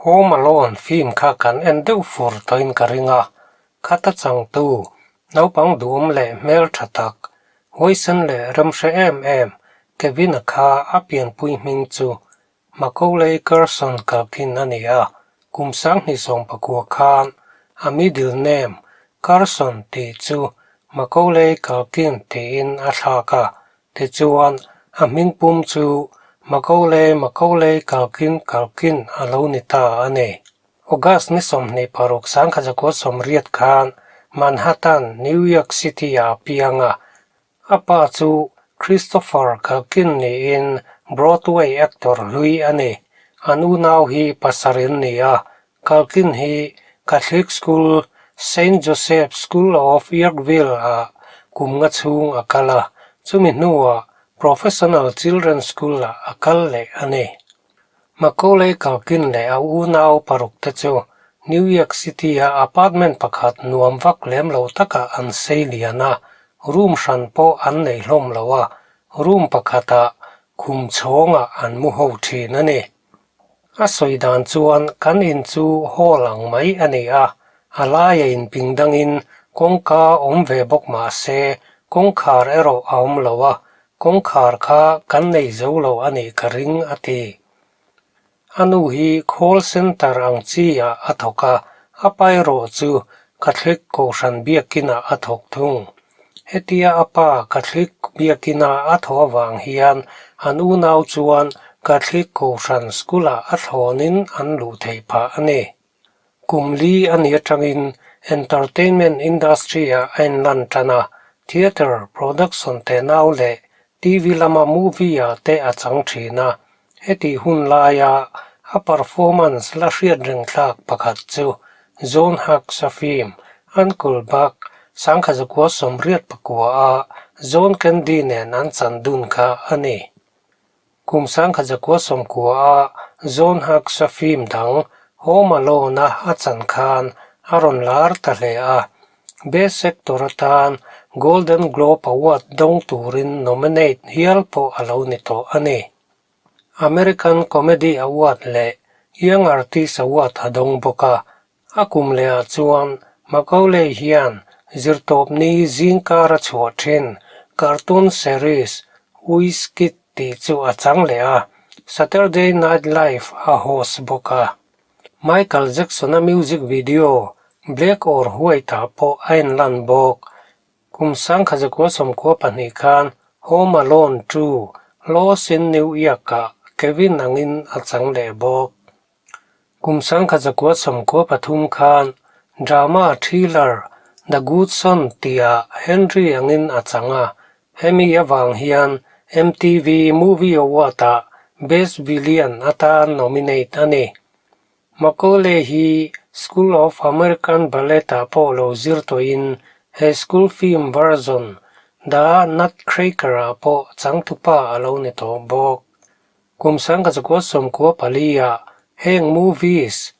Home Alone film kha kan en deuh fur tawhin ka ring a, khata changtu naupang duhawm leh hmeltha tak, huaisen leh remhre em em Kevin-a kha a pianpui hming chu Macaulay Culkin Culkin a ni a, kum 2019 khan a middle name Carson tih chu Macaulay Culkin tiin a thlak a, Tichuan, a hming pum chu Macaulay Macaulay Culkin Culkin a lo ni ta a ni. August ni 26 1980 khan Manhattan, New York City-ah a piang a. A pa chu Christopher Culkin niin Broadway actor hlui a ni. An unau hi pasarih an ni a, Culkin hi Catholic School, Saint Joseph School of Yorkville-ah kum nga chhung a kal a, chumi hnuah Professional Children's School-ah a kal leh a ni. Macaulay Culkin leh a unau paruk te chu New York City-a apartment pakhat nuam vak lem lo takah an sei lian a, room hran pawh an nei hlawm lo a, room pakhatah khum chhawngah an mu ho thin a ni. A sawi dan chuan kan in chu hall ang mai a ni a, a laia in ping dangin kawngka awm ve bawk mah se kawngkhar erawh a awm lo a, kawngkhar kha kan nei zo lo a nih ka ring a ti. A nu hi call centre ang chi ah a thawk a, a pa erawh chu Catholic Kohhran biakinah a thawk thung. Hetia a pa Catholic biakina a thawh avang hian an unau chuan Catholic Kohhran School-ah a thlawnin an luh theih phah a ni. Kum li a nih atangin entertainment industry-ah a inlan tan a, theatre production tenau leh TV lama movie-ah te a chang thin a. Hetih hun laia a performance la hriat reng thlak pakhat chu John Hughes-a film Uncle Buck 1989 a John Candy nen an chan dun kha a ni. Kum 1990 a John Hughes-a film dang Home Alone-a a chan khan a rawn lar ta hle a, Best Actor atan Golden Globe Award dawng turin nominate hial pawh a lo ni tawh a ni. American Comedy Award leh Young Artist Award a dawng bawk a, a kum lehah chuan Macaulay hian zirtawpni zingkar a chhuah thin cartoon series Wiz Kid tih chu a chang leh a, Saturday Night Live a host bawk a. Michael Jackson-a music video Black or White-ah pawh a inlan bawk. Kum 1992 khan Home Alone 2, Lost in New York-ah Kevin angin a chang leh bawk. Kum 1993 khan drama thriller The Good Son tihah Henry angin a chang a, hemi avang hian MTV Movie Award-ah Best Villain atan nominate a ni. Macaulay hi School of American Ballet-ah pawh lo zir tawhin he school film version The Nutcracker-ah pawh changtupa a lo ni tawh bawk. Kum 1994-ah heng movies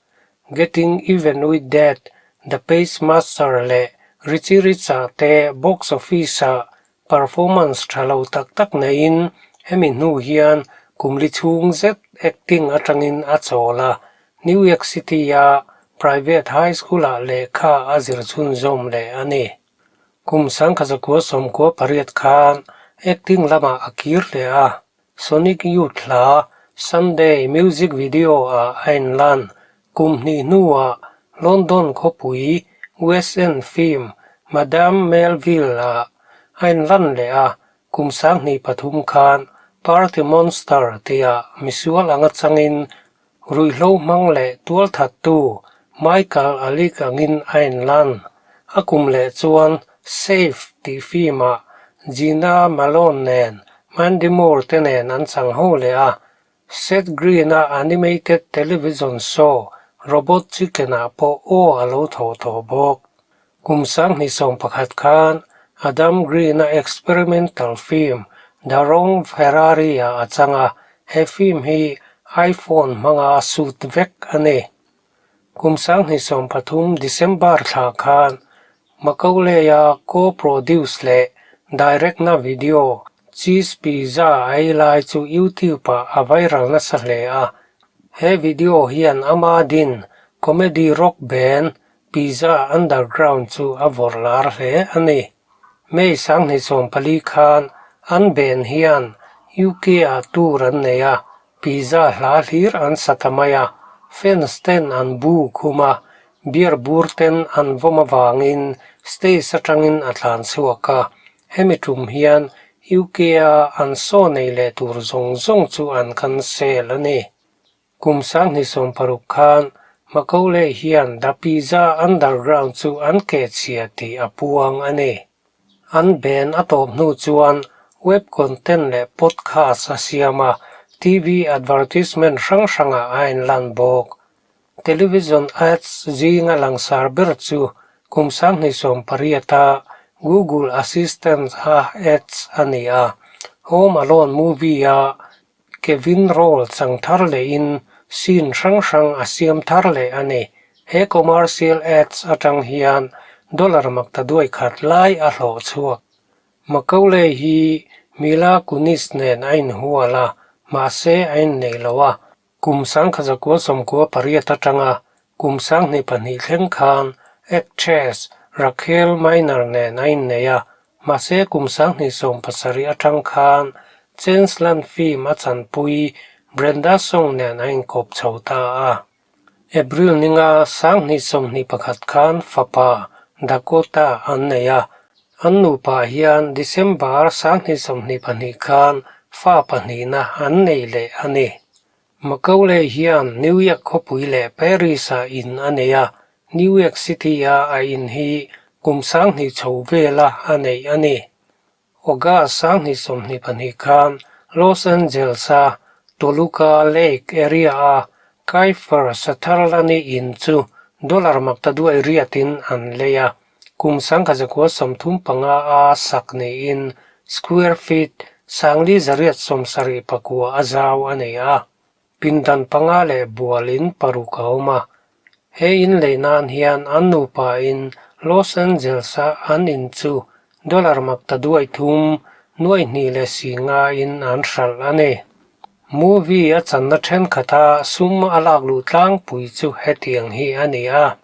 Getting Even With Death, The Pacemaster leh Richie Rich-ah te box office-ah Performance tha lo tak tak neiin hemi hnu hian kum li chhung zet acting atangin a chawl a, New York City-a private high school-ah lehkha a zir chhunzawm leh a ni. Kum 1998 khan acting lamah a kir leh a, Sonic Youth hla Sunday music video-ah a inlan. Kum hnih hnuah London khawpui West End film Madame Melville-ah a inlan leh a, kum 2003 khan Party Monster tihah misual anga changin ruihhlo hmang leh tualthattu Michael Alig angin a inlan. A kum leh chuan Safe tih film-ah Jena Malone nen Mandy Moore te nen an chang ho leh a, Seth Green-a animated television show Robot Chicken-ah pawh aw a lo thawh tawh bawk. Kum 2011 khan Adam Green-a experimental film The Wrong Ferrari-ah a chang a, he film hi iPhone hmanga shoot vek a ni. Kum 2013 December thla khan Macaulay-a co-produce leh direct-na video Cheese Pizza a ei lai chu YouTube-ah a viral nasa hle a. He video hian ama din comedy rock band Pizza Underground chu a vawrh lar hle a ni. May 2014 khan an band hian UK-ah tour an nei a, pizza hla hlir an sa ta mai a, fans ten an bu khum a, beer bur ten an vawm avangin stage atangin a tlan chhuak a, hemi tum hian UK-a an saw nei leh tur zawng zawng chu an cancel a ni. Kum 2016 khan Macaulay hian The Pizza Underground chu an kehchhia tih a puang a ni. An band a tawp hnu chuan web content leh podcast a siam a, TV advertisement hrang hrangah a inlan bawk. Television ads zinga langsar ber chu kum 2018 a Google Assistant a ads a ni a, Home Alone movie a Kevin role chang thar lehin scene hrang hrang a siam thar leh a ni. He commercial ads atang hian dollar maktaduai khat lai a hlawh chhuak. Macaulay hi Mila Kunis nen a inhual a, mahse a innei lo a. Kum 1998 atanga kum 2002 thleng khan actress Rachael Miner nen a innei a, mahse kum 2017 atang khan Chance Land film a chanpui Brenda Song nen a inkawp chho ta a. April ninga 2021 khan fapa Dakota an nei a, an nupa hian December 2022 khan fa pahnihna an nei leh a ni. Macaulay hian New York khawpui leh Paris-ah in a nei a, New York City-a a in hi kum 2000 chho vela a neih a ni. August 2022 khan Los Angeles-a Toluca Lake area-a Kiefer Sutherland-i in chu dollar maktaduai riatin an lei a, kum 1935-a sak niin square feet 4,879 a zau a nei a. Pindan panga leh bual in paruk a awm a. He in lei nan hian an nupa in Los Angeles-a an in chu dollar maktaduai thum nuai hnih leh si nga in an hralh a ni. Movie a channa thenkhat a sum a lak luh tlangpui chu hetiang hi a ni a.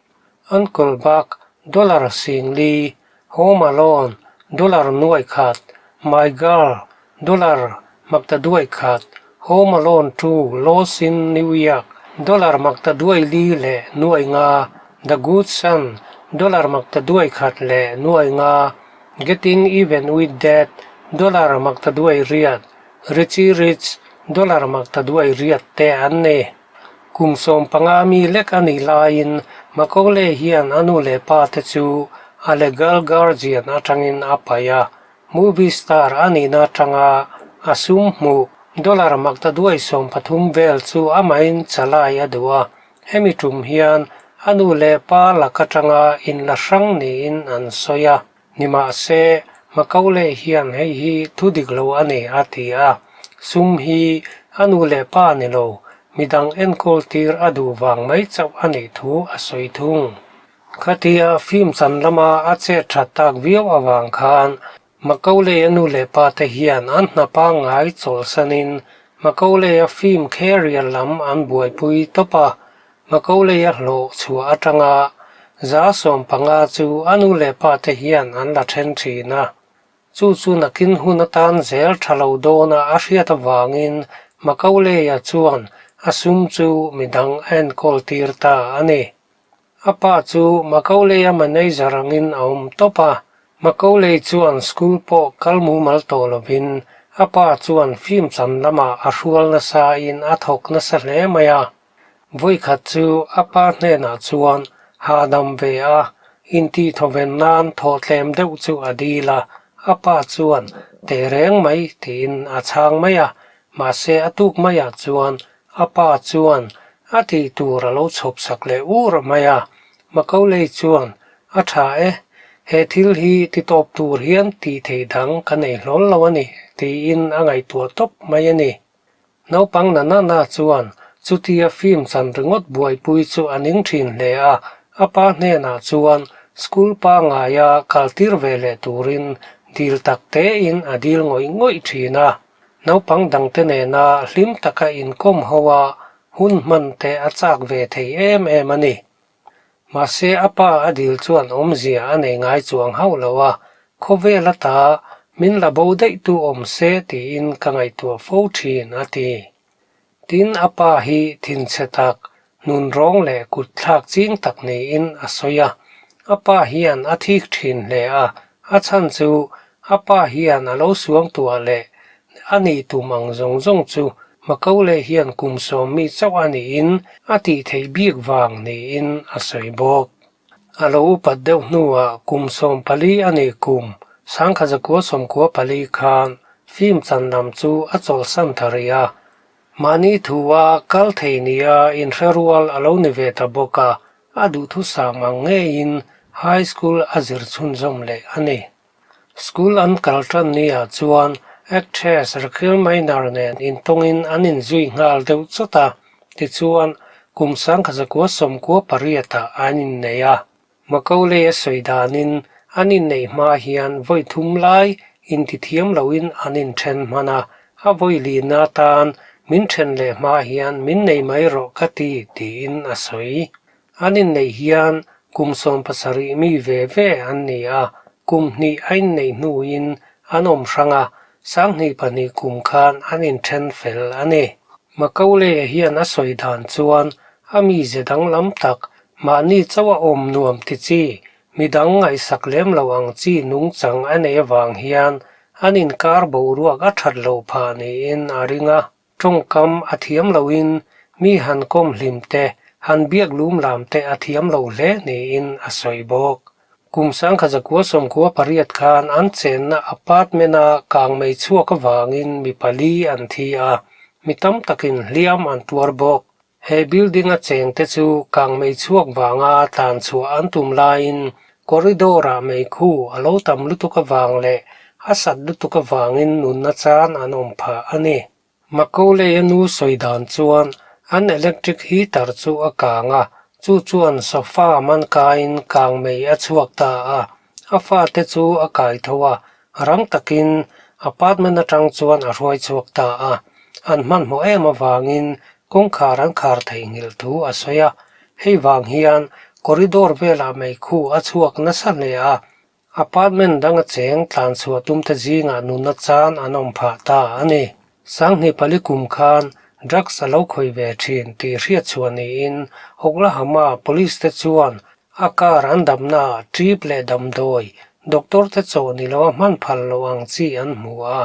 Uncle Buck, dollar 4000, Home Alone, dollar nuai khat, My Girl, dollar maktaduai khat, Home Alone 2, Lost in New York, dollar maktaduai li leh nuai nga, The Good Son, dollar maktaduai khat leh nuai nga, Getting Even with Dad, dollar maktaduai riat, Richie Rich, dollar maktaduai riat te an ni. Kum 15 mi lek a nih laiin Macaulay hian a nu leh pa te chu a legal guardian atangin a paih a, movie star a nihna atanga a sum hmuh dollar maktaduai 13 vel chu amahin chalai a duh a, hemi tum hian a nu leh pa lak atanga inla hrang niin an sawi a. Nimahse, Macaulay hian hei hi thu dik lo a ni a ti a, sum hi a nu leh pa ni lo, midang enkawl tir a duh vang mai chauh a nih thu a sawi thung. Khatia film chan lama a chet that tak viau avang khan Macaulay-a nu leh pa te hian an hna pangngai chawlhsanin Macaulay-a film career lam an buaipui tawp a, Macaulay-a hlawh chhuah atanga 15% chu a nu leh pa te hian an la then thin a. Chu chu nakin hun atan zel tha lo dawna a hriat avangin Macaulay-a chuan a sum chu midang a enkawl tir ta a ni. A pa chu Macaulay-a manager angin a awm tawp a, Macaulay chuan school pawh kal mumal tawh lovin a pa chuan film chan lamah a hrual nasain a thawk nasa hle mai a. Vawikhat chu a pa hnenah chuan hahdam ve a, intihthawven nan thawhtlem deuh chu a dil a, a pa chuan teh reng mai tiin a chhang mai a, mahse a tuk maiah chuan a pa chuan a tih tur a lo chhawp sak leh ur mai a, Macaulay chuan a tha e, he thil hi ti tawp tur hian tih theih dang ka nei hlawl lo a ni tiin a ngaihtuah tawp mai a ni. Naupang na na na chuan chutia film chan ringawt buaipui chu a ning thin hle a, a pa hnenah chuan school pangaia kaltir ve leh turin dil tak tein a dil ngawih ngawih thin a. Naupang dangte nena hlim taka inkawm ho a. hun hman te a chak ve thei em em a ni. Mahse a pa a dil chuan awmzia a nei ngai chuang hauh lo a, khawvel ata min la bo daihtu awm se tiin ka ngaihtuah fo thin a ti. Tin a pa hi thinchhe tak, nunrawng leh kutthlak ching tak niin a sawi a. A pa hian a thik thin hle a, a chhan chu a pa hian a lo suangtuah leh a nih tum ang zawng zawng chu Macaulay hian kum sawmmi chauh a niin a tih theih bik vang niin a sawi bawk. A lo upat deuh hnuah kum 14 a nih kum 1994 khan film chan lam chu a chawlhsan ta rih a. Mahni thua kal thei nia inhre rual a lo ni ve ta bawk a, a duhthusam ang ngeiin high school a zir chhunzawm leh a ni. School an kal tan niah chuan actress Raquel Miner nen intawngin an inzui nghal deuh chawt a, tichuan kum 1998 ah an innei a. Macaulay a sawi danin an inneih hma hian vawi thum lai intithiam loin an inthen hman a, a vawi lihna atan min then leh hma hian min nei mai rawh ka ti tiin a sawi. An inneih hian kum 17 mi ve ve an ni a, kum hnih a inneih hnuin an awm hrang a, 2002 kum khan an inthen fel a ni. Macaulay-a hian a sawi dan chuan a mize danglam tak, mahni chauh a awm nuam ti chi, midang ngaihsak lem lo ang chi nungchang a neih avang hian an inkar boruak a that loh phah niin a ring a. Tawngkam a thiam loin mi han kawm hlim te, han biak lum lam te a thiam lo hle niin a sawi bawk. Kum 1998 khan an chenna apartment-a kangmei chhuak avangin mi pali an thi a, mi tam takin hliam an tuar bawk. He building-a chengte chu kangmei chhuak vanga tlan chhuah an tum laiin corridor-ah meikhu a lo tam lutuk avang leh a sat lutuk avangin nunna chan an awm phah a ni. Macaulay-a nu sawi dan chuan an electric heater chu a kang a, chu chuan sofa man kaiin kangmei a chhuak ta a, a fate chu a kai tho a, rang takin apartment atang chuan a hruai chhuak ta a, an hmanhmawh em avangin kawngkhar an khar theihnghilh thu a sawi a, hei vang hian corridor velah meikhu a chhuak nasa hle a, Apartment danga cheng tlan chhuah tumte zingah nunna chan an awm phah ta a ni. 2004 kum khan drugs a lo khawih ve thin tih hriat chhuah niin Oklahoma police te chuan a car an damnaah trip leh damdawi doctor te chawh ni loa hman phal loh ang chi an hmu a.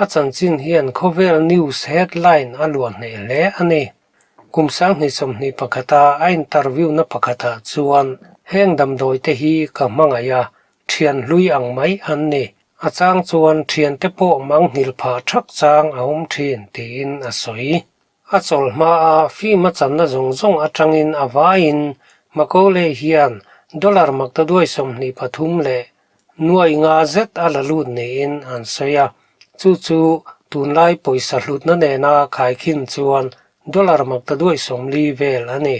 A chanchin hian khawvel news headline a luah hneh hle a ni. Kum 2021 a a interview na pakhatah chuan heng damdawi te hi ka hmangaih a, thian hlui ang mai an ni. A chang chuan thiante pawh mangnghilh phah thak chang a awm thin tiin a sawi. A chawl hma a film a channa zawng zawng atangin a vaiin Macaulay hian dollar maktaduai 23 leh nuai nga zet a la lut niin an sawi a, chu chu tunlai pawisa hlutna nena khaikhin chuan dollar maktaduai 40 vel a ni.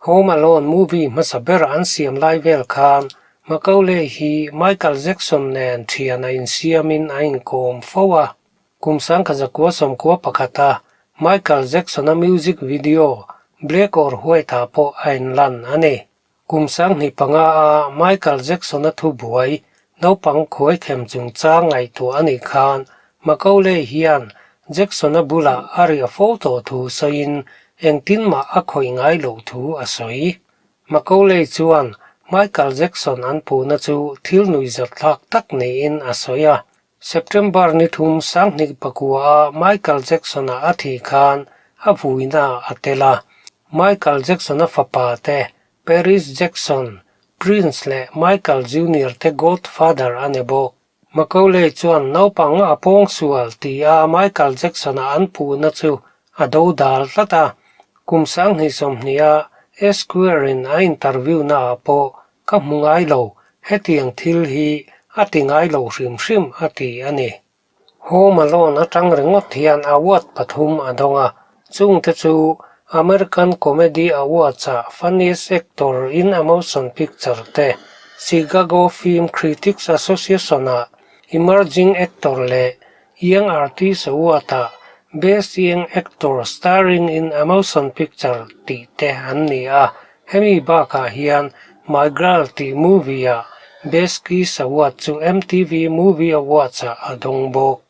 Home Alone movie hmasa ber an siam lai vel khan Macaulay hi Michael Jackson nen thian a insiamin a inkawm fo a. Kum 1991 a Michael Jackson-a music video Black or White-ah pawh a inlan a ni. Kum 2005 a Michael Jackson-a thubuai naupang khuaikhem chungchang ngaihtuah a nih khan Macaulay hian Jackson-a bulah a riah fo tawh thu sawiin engtin mah a khawih ngai loh thu a sawi. Macaulay chuan Michael Jackson an puhna chu thil nuihzatthlak tak niin a sawi a. September ni thum 2009 a Michael Jackson-a a thih khan a vuina a tel a. Michael Jackson-a fapa te Paris Jackson, Prince leh Michael Junior te godfather a ni bawk. Macaulay chuan naupang a pawngsual tia Michael Jackson-a an puhna chu a dodal tlat a. Kum 2020 a Esquire-in a interview naah pawh Ka hmu ngai lo, hetiang thil hi a ti ngai lo hrim hrim a ti a ni. Home Alone atang ringawt hian award pathum a dawng a, chungte chu American Comedy Awards-ah Funniest Actor in a Motion Picture te, Chicago Film Critics Association-ah Emerging Actor leh Young Artist Award-ah. Best Young Actor Starring in a Motion Picture tih te an ni a, hemi bakah hian My Girl tih movie-ah Best Kiss Award chu MTV Movie Awards-ah a dawng bawk.